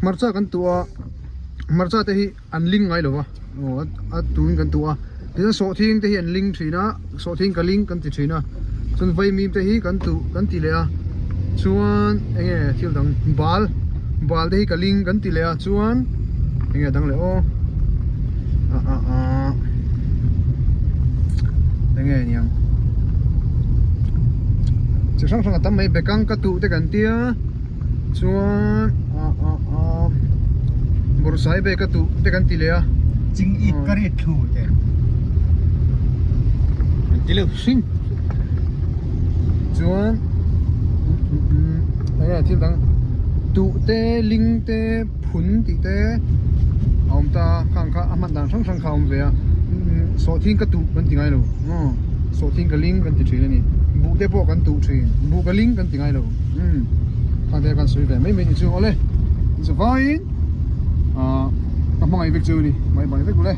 Hmarcha kan tuh a, hmarcha te hi an ling ngai lo va, aw a tuhin kan tuh a, tichuan sawhthing te hi an ling thin a, sawhthing ka ling kan ti thin a, chuan vaimim te hi kan tuh kan ti leh a, chuan eng nge thil dang bal bal te hi ka ling kan ti leh a, chuan eng nge dang leh aw ah ah ah eng nge niang chi hrang hrang a tam mai bekang ka tuh te kan tia. Chuan ah ah ah bawrhsai bag a tuh te kan ti leh a. Ching it ka rit thlu te. An ti leuh hring. Chuan enge thil dang tuh te ling te phun tih te a awm ta a khang kha a hman dan hrang hrang kha a awm ve a sawhthing ka tuh kan ti ngai lo sawhthing ka ling kan ti thin a ni buh te pawh kan tuh thin buh ka ling kan ti ngai lo. Umm khang te kan sawi ve mai mai ni chu awle chu vaiin ah ka hmangaih vek chu ni mai mai vek ule.